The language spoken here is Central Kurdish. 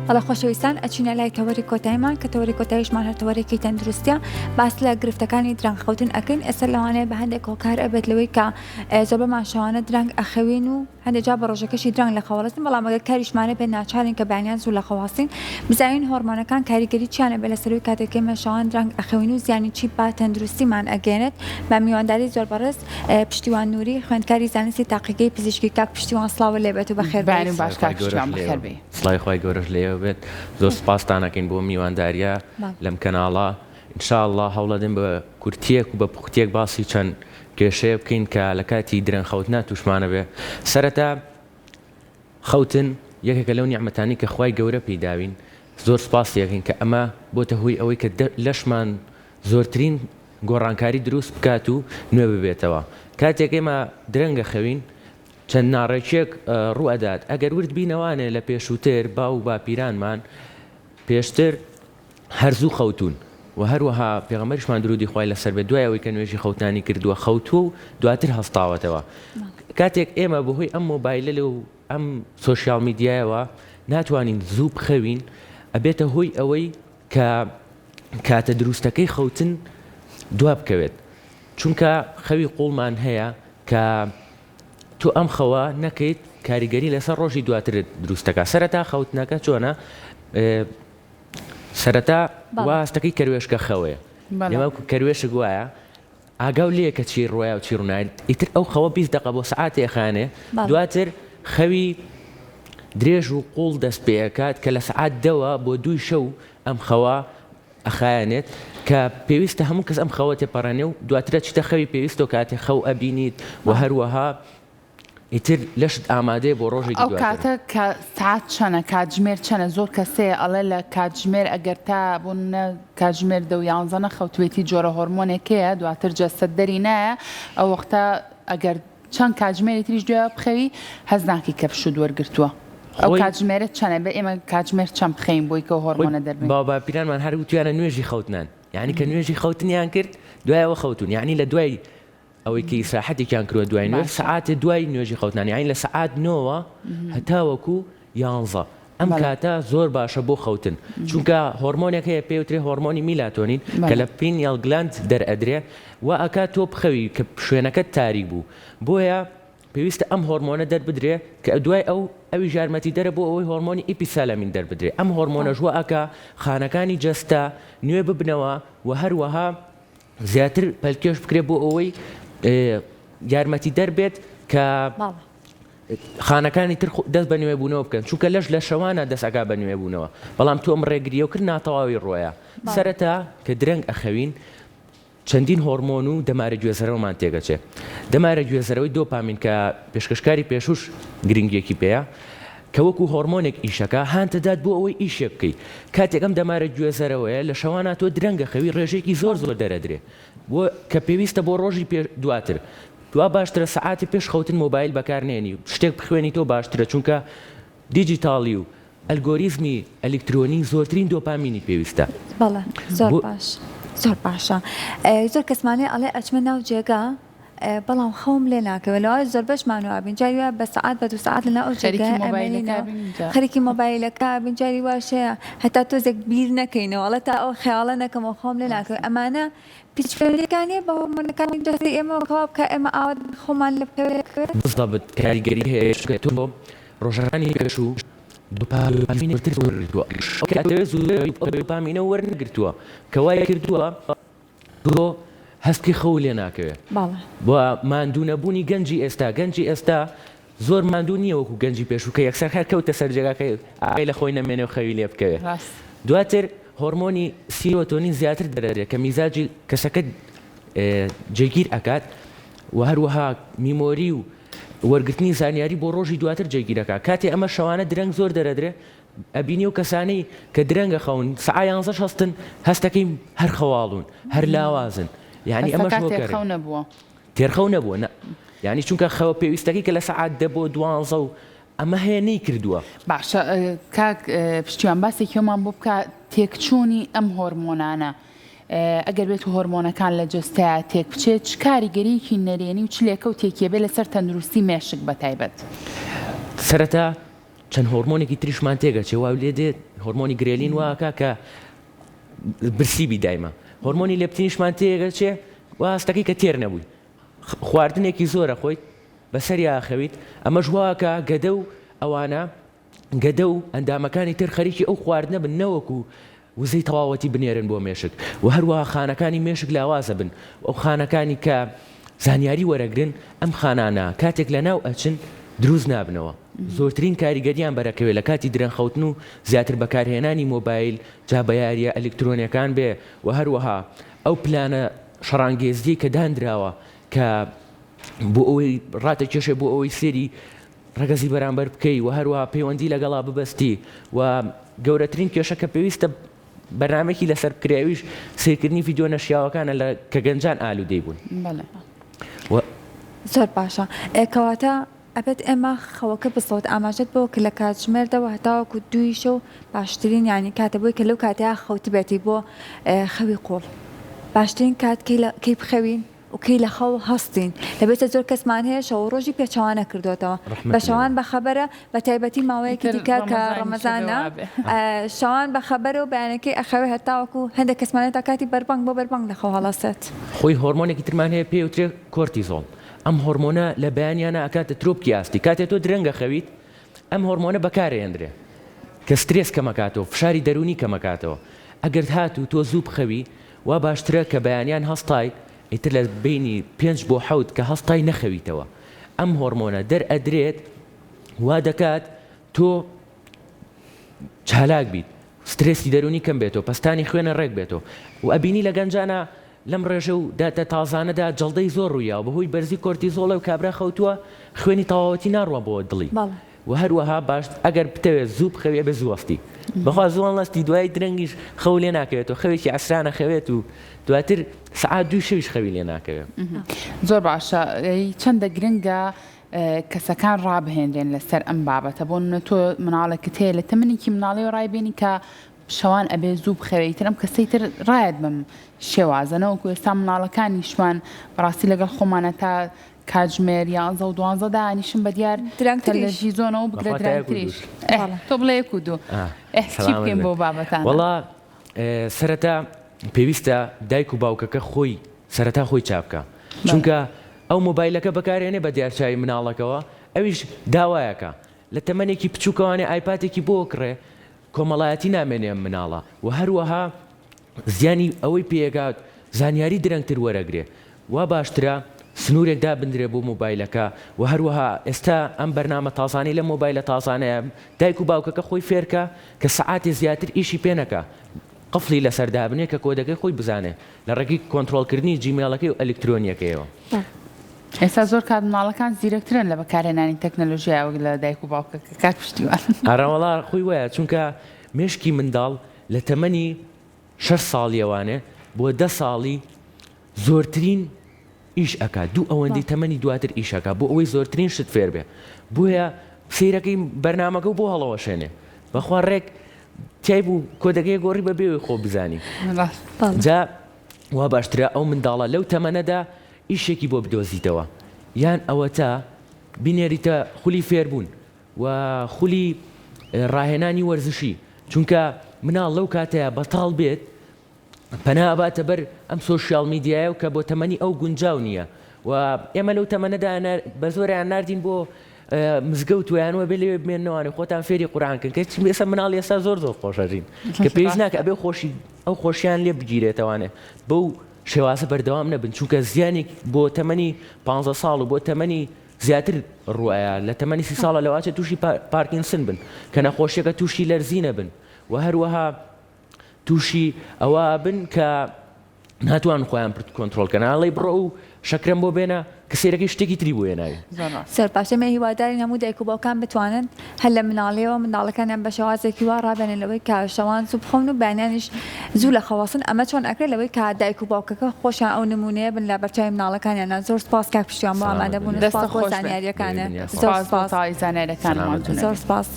بەڵێ خۆشەویستان ئەچینە لای تەوەری کۆتاییمان کە تەوەری کۆتاییشمان هەر تەوەرێکی تەندروستیە باس لە گرفتەکانی درەنگ خەوتن ئەکەین ئێستا لەوانەیە بە هەندێک هۆکار ئەبێت لەوەی کە زۆربەمان شەوانە درەنگ ئەخەوین و هەندێک جار بە ڕۆژەکەشی درەنگ لە خەوەڵستن بەڵام ئەگەر کاریشمانە بێت ناچارین کە بەیانیان زوو لە خەو هەستین بزانین هۆرمۆنەکان کاریگەری چیان ئەبێت لەسەر ئەوەی کاتێک ئێمە شەوان درەنگ ئەخەوین و زیانی چی بە تەندروستیمان ئەگەیەنێت بە میوانداری زۆر بەڕێز پشتیوان نوری خوێندکاری زانستی تاقیگەی پزیشکی کاک پشتیوان سڵاوت لێ بێت و بەخێر بێیت. بەیانی باش کاک پشتیوان بەخێر بێی. سڵاوی خوای گەورەش لە ئێوە بێت زۆر سوپاستان ئەکەین بۆ میوانداریە لەم کەناڵە ان شاء اللە هەوڵەدەین بە کورتیەک و بە پوختیەک باسی چەند کێشەیە بکەین کە لە کاتی درەنگ خەوتنا توشمانە بێ سەرەتا خەوتن یەکێکە لەو نیعمەتانەی کە خوای گەورە پێی داوین زۆر سوپاسی ئەکەین کە ئەمە بۆتە هۆی ئەوەی کە لەشمان زۆرترین گۆڕانکاری دروست بکات و نوێ ببێتەوە کاتێک ئێمە درەنگە خەوین چەند ناڕێکیەک ڕوو ئەدات ئەگەر ورد بینەوانێ لە پێشووتر باو و باپیرانمان پێشتر هەر زوو خەوتوون و هەروەها پێغەمبەریشمان درودی خوای لەسەر بێت دوای ئەوەی کە نوێژی خەوتنانی کردووە خەوتووە و دواتر هەستاوەتەوە کاتێک ئێمە بەهۆی ئەم مۆبایلە و ئەم سۆشیال میدیایەوە ناتوانین زوو بخەوین ئەبێتە هۆی ئەوەی کە کاتە دروستەکەی خەوتن دوا بکەوێت چونکە خەوی قوڵمان هەیە کە تۆ ئەم خەوە نەکەیت کاریگەری لەسەر ڕۆژی دواترت دروست دەکات سەرەتا خەوتنەکە چۆنە سەرەتا وا هەستەکەی کەروێشکە خەوەیە ئێمە کەروێشک وایە ئاگاو لێ کە چی ڕۆیا و چی ڕوونایت ئیتر ئەو خەوە 20 دقە بۆ سعاتێ خانێ دواتر خەوی درێژ و قوڵ دەست پێکات کە لە سعات دەوە بۆ دووی شەو ئەم خەوە ئەخایەنێت کە پێویستە هەموو کەس ئەم خەوە تێپەڕێنێ و دواتر ئەچیتە خەوی پێویستەوە کاتێ خەو ئەبینیت و هەروەها ئیتر لەشت ئامادەیە بۆ ڕۆژێکی ئەو دواتر. کاتە کە سعات چەنە کاتژمێر چەنە زۆر کەس هەیە ئەڵێ لە کاتژمێر ئەگەر تا بۆ نمونە کاتژمێر دە و یانزە نەخەوتبێتی جۆرە هۆرمۆنێک هەیە دواتر جەستەت دەری نایە ئەو وەختە ئەگەر چەند کاتژمێری تریش دوایەوە بخەوی هەست ناکەی کە پشووت وەرگرتووە ئەو خۆی کاتژمێرە چەنە بێ ئێمە کاتژمێر چەند بخەوین بۆی کە خۆی هۆرمۆنە دەربێنین؟ باوباپیرانمان هەر وتویانە نوێژی خەوتنان یانی کە نوێژی خەوتنیان کرد دوایەوە خەوتون یانی لە دوای ئەوەی کە ئیسراحەتێکیان کردوە دوای نوێژ باشە سەعاتێ دوای نوێژی خەوتنان یانی لە سەعات نۆوە هەتاوەکو یانزە ئەم بەڵێ کاتە زۆر باشە بۆ خەوتن چونکە هۆرمۆنێک هەیە پێوترێ هۆرمۆنی میلاتۆنین کە بەڵێ لە pineal gland دەرئەدرێ وا ئەکات تۆ بخەوی کە شوێنەکەت تاریک بوو بۆیە پێویستە ئەم هۆرمۆنە دەربدرێ کە دوای ئەو ئەویش یارمەتیدەرە بۆ ئەوەی هۆرمۆنی ئیپیسالامین دەربدرێ ئەم هۆرمۆنەش وا ئەکا خانەکانی جەستە نوێ ببنەوە و هەروەها زیاتر پەلکێش بکرێت بۆ ئەوەی یارمەتیدەر بێت کە خانەکانی تر دەست بە نوێبوونەوە بکەن چونکە لەش لە شەوانە دەست ئەکا بە نوێبوونەوە بەڵام تۆ ئەم ڕێگریەو کرد ناتەواوی ڕۆیە سەرەتا کە درەنگ ئەخەوین چەندین هۆرمۆن و دەمارە گوێزەرەوەمان تێگەچێ دەمارە گوێزەرەوەی دۆپامین کە پێشکەشکاری پێشوش گرنگیەکی پێیە کە وەکو هۆرمۆنێک ئیشەکا هانتەدات بۆ ئەوەی ئیشێک بکەی کاتێک ئەم دەمارە گوێزەرەوەیە لە شەوانا تۆ درەنگە خەوی ڕێژەیەکی زۆر زۆر دەرەدرێ بۆ کە پێویستە بۆ ڕۆژی پێ دواتر وا باشترە سەعاتی پێش خەوتن مۆبایل بەکار نێنی شتێک بخوێنی تۆ باشترە چونکە دیجیتاڵی و ئەلگۆریزمی ئەلیکترۆنی زۆرترین دۆپامینی پێویستە. بەڵێ زۆر بۆ. باش زۆر باشە زۆر کەسمانەیە ئەڵێ ئەچمە ناو جێگا بەڵام خەوم لێ ناکەوێت لەوانەیە زۆربەشمان وابین جاری وایە بە سەعات بە دوو سەعات لەناو ئەو خەریکی جێگایە مۆبایلەکە ئەمێنینەوە بین جا. خەریکی مۆبایلەکە بین جاری واش هەیە هەتا تۆزێک بیر نەکەینەوە ئەڵێ تا ئەو خەیاڵە نەکەمەوە خەوم لێ ناکەوێت ڕاستە. ئەمانە هیچ پەیوەندیەکان نیە بە هۆرمۆنەکانی جەستەی ئێمەوە کە وا بکا ئێمە ئاوا خۆمان لێ بکەوێت؟ بزەبت کاریگەری هەیە چونکە تۆ ڕۆژەکانی پێشوو دۆپامینی زۆرتر وەرگرتووە ئەو کاتەوێت زوو ئەو دۆپامینە وەرنەگرتووە کە وای کردووە تۆ هەست بکەی خەوت لێ ناکەوێ بەڵێ. و ماندوو نەبوونی گەنجی ئێستا گەنجی ئێستا زۆر ماندوو نییە وەکو گەنجی پێشوو کە یەکسەر هەر کەوتە سەر جێگاکەی ئاگای لە خۆی نەمێنێ و خەوی لێ بکەوێ ڕاست. دواتر هۆرمۆنی سیرۆتۆنین زیاتر دەرەدرێ کە میزاجی کەسەکە جێگیر ئەکات و هەروەها memory و وەرگرتنی زانیاری بۆ ڕۆژی دواتر جێگیر ئەکات کاتێ ئەمە شەوانە درەنگ زۆر دەرەدرێ ئەبینی ئەو کەسانەی کە درەنگ ئەخەون سەعا یانزەش هەستن هەستەکەی هەر خەواڵوون هەر لاوازن یعنی ئەمەش هەستەکە هۆکارێک تێرخەو نەبووە. تێرخەو نەبووە نا یعنی چونکە خەوە پێویستەکەی کە لە سەعات دە بۆ دوانزە و ئەمە هەیە نەیکردووە. باشە کاک پشتیوان باسێکی ئەومان بۆ بکە تێکچوونی ئەم هۆرمۆنانە ئەگەر بێت و هۆرمۆنەکان لە جەستەیا تێک بچێت چ کاریگەریەکی نەرێنی و چ لێکەوتێکی ئەبێت لەسەر تەندروستی مێشک بە تایبەت؟ سەرەتا. چەند هۆرمۆنێکی تریشمان تێگەچێ وا لێ دێت هۆرمۆنی گرێلین واکە کە برسی بی دایمە هۆرمۆنی لێپتینیشمان تێگەچێ وا هەستەکەی کە تێر نەبووی خواردنێکی زۆرە خۆیت بەسەریا ئەخەویت ئەمەش واکە گەدە و ئەوانە گەدە و ئەندامەکانی تر خەریکی ئەو خواردنە بن نەوەکو وزەی تەواوەتی بنێرن بۆ مێشک و هەروەها خانەکانی مێشک لاوازەبن و ئەو خانەکانی کە زانیاری وەرەگرن ئەم خانانە کاتێک لەناو ئەچن دروست نابنەوە زۆرترین کاریگەریان بەرەکەوێ لە کاتی درەنگ خەوتن و زیاتر بەکارهێنانی مۆبایل جا بە یاریە ئەلیکترۆنیەکان بێ و هەروەها ئەو پلانە شەڕانگێزیەی کە داندراوە کە بۆ ئەوەی ڕاتەکێشێ بۆ ئەوەی سێری ڕەگەزی بەرامبەر بکەی و هەروەها پەیوەندی لەگەڵا ببەستی و گەورەترین کێشە کە پێویستە بەرنامەیەکی لەسەر بکرێ ئەویش سەیرکردنی ڤیدیۆ نەشیاوەکانە لە کە گەنجان ئالوودەی بوون. بەڵێ. و. زۆر باشە ئێ کەواتە ئەبێت ئێمە خەوەکە بسڵێت ئاماژەت بەوە کرد لە کاتژمێر دەوە هەتاوەکو دووی شەو باشترین یانی کاتە بۆی کە لەو کاتەیا خەوتبێتی بۆ خەوی قوڵ باشترین کات کەی لە کەی بخەوین؟ و کەی لە خەو هەستین دەبێتە زۆر کەسمان هەیە شەو و ڕۆژی پێچەوانە کردۆتەوە بە شەوان بە خەبەرە بە تایبەتی ماوەیەکی دیکە کە ڕەمەزانە شەوان بە خەبەرە و بەیانەکەی ئەخەوێ هەتاوەکو هەندێک کەسمان هەیە تا کاتی بەربانگ بۆ بەربانگ لە خەو هەڵەسێت. خۆی هۆرمۆنێکی ترمان هەیە پێی ئەوترێ کۆرتیزۆڵ ئەم هۆرمۆنە لە بەیانیانا ئەکاتە ترۆپکی ئاستی کاتێ تۆ درەنگ ئەخەویت ئەم هۆرمۆنە بەکارئەهێندرێ کە سترێس کەمەکاتەوە فشاری دەروونی کەمەکاتەوە ئەگەر هاتوو تۆ زوو بخەوی وا باشترە کە بەیانیان هەستای ئیتر لە بەینی پێنج بۆ حەوت کە هەستای نەخەویتەوە ئەم هۆرمۆنە دەرئەدرێت وا دەکات تۆ چالاک بیت سترێسی دەروونی کەم بێتەوە پەستانی خوێنە ڕێک بێتەوە و ئەبینی لە گەنجانە لەم ڕێژە و داتە تازانەدا جەڵدەی زۆر ڕوویاوە بەهۆی بەرزی کۆرتیزۆڵە و کابرا خەوتووە خوێنی تەواوەتی ناڕوا بۆ دڵی وە هەروەها باش ئەگەر بتەوێت زوو بخەوی ئەبێ زوو هەستی بەخوا زوو هەڵنەستی دوای درەنگیش خەو لێ ناکەوێتەوە خەوێکی عەسرانە خەوێت و دواتر سەعات دووی شەویش خەوی لێ ناکەوێت. زۆر باشە چەندە گرنگە کەسەکان ڕابهێنرێن لەسەر ئەم بابەتە بۆ نمونە تۆ مناڵێکت هەیە لە تەمەنێکی مناڵیەوە ڕایبێنی کە شەوان ئەبێ زوو بخەوێ ئیتر ئەم کەسەی تر ڕایەت بەم شێوازە نەوەکو ئێستا مناڵەکانیشمان بەڕاستی لەگەڵ خۆمانە تا کاتژمێر یانزە و دوانزە دانیشم بە دیار درەنگتریش تەلەڤیزۆنەوە بگرە بەخوا تا یەک و درەنگتریش دووش. ئێه بەڵێ. تۆ بڵێ یەک و دوو ئاه ئێه چی سەلامەت بکەین بن بۆ بابەتانە. وەڵا سەرەتا پێویستە دایک و باوکەکە خۆی سەرەتا خۆی چابکا بەڵێ. چونکە ئەو مۆبایلەکە بەکارێنێ بە دیار چاوی مناڵەکەوە ئەویش داوایەکا لە تەمەنێکی بچوکەوانێ ئایپاتێکی بۆ کڕێ کۆمەڵایەتی نامێنێ ئەم مناڵە و هەروەها زیانی ئەوەی پێگات زانیاری درەنگتر وەرەگرێ وا باشترە سنوورێک دابندرێ بۆ مۆبایلەکە و هەروەها ئێستا ئەم بەرنامە تازانەی لەم مۆبایلە تازانەیە دایک و باوکەکە خۆی فێرکە کە سەعاتێ زیاتر ئیشی پێ نەکا قفڵی لەسەر دابنێ کە کۆدەکەی خۆی بزانێ لە ڕێگەی کۆنترۆڵکردنی جیمێڵەکەی و ئەلیکترۆنیەکەیەوە. ئێستا زۆر کات مناڵەکان زیرەکترن لە بەکارهێنانی تەکنەلۆژیا وەک لە دایک و باوکەکە کاک پشتیوان. ئەرەوەڵا خۆی وایە چونکە مێشکی منداڵ لە تەمەنی شەش ساڵیەوانێ بۆ دە ساڵی زۆرترین ئیش ئەکا دوو ئەوەندەی تەمەنی دواتر ئیش ئەکا بۆ ئەوەی زۆرترین شت فێر بێ بۆیە سەیرەکەی بەرنامەکە و بۆ هەڵەوەشێنێ بەخوا ڕێک تای بوو کۆدەکەی گۆڕی بە بێوەی خۆ بزانی جا وا باشترە ئەو منداڵە لەو تەمەنەدا ئیشێکی بۆ بدۆزیتەوە یان ئەوەتا بینێریتە خولی فێربوون و خولی ڕاهێنانی وەرزشی چونکە مناڵ لەو کاتەیە بەتاڵ بێت پەنا ئەباتە بەر ئەم سۆشیال میدیایە و کە بۆ تەمەنی ئەو گونجاو نییە و ئێمە لەو تەمەنەدا بە زۆریان ناردین بۆ مزگەوت ویان وە بێ لەوێ بمێنەوەوانێ خۆتان فێری قورآن کەن کە ئێستا مناڵ ئێستا زۆر زۆر خۆشەژین کە پێویست ناکە ئەبێ خۆشی ئەو خۆشیان لێ بگیرێتەوانێ بەو شێوازە بەردەوام نەبن چونکە زیانێک بۆ تەمەنی 15 ساڵ و بۆ تەمەنی زیاتر ڕوئەیا لە تەمەنی سی ساڵە لەواچێت تووشی پارکینسن بن کە نەخۆشیەکە تووشی لەرزینە بن و هەروەها تووشی ئەوە بن کە ناتوان خۆیان پرت کۆنترۆڵ کەن ئاڵی بڕۆ و شەکرم بۆ بێنە کە سەیرەکەی شتێکی تری بۆ هێناوی. زۆر باشە ئێمە هیوادارین هەموو دایک و باوکان بتوانن هەر لە مناڵیەوە منداڵەکانیان بە شێوازێکی وا ڕابێنن لەوەی کە شەوان زوو بخەون و بەیانیانیش زوو لە خەو هەستن ئەمە چۆن ئەکرێت لەوەی کە دایک و باوکەکە خۆشیان ئەو نمونەیە بن لە بەرچاوی منداڵەکانیانا زۆر سپاس کاک پشتیوان بۆ سەلامەت ئامادەبوون بن. و دەستت سپاس بۆ خۆش بێ. زانیاریەکانت بێ زۆر سپاس بۆ سپاس تەواوی زانیاریەکانمان سەلامەت بن. زۆر سپاس.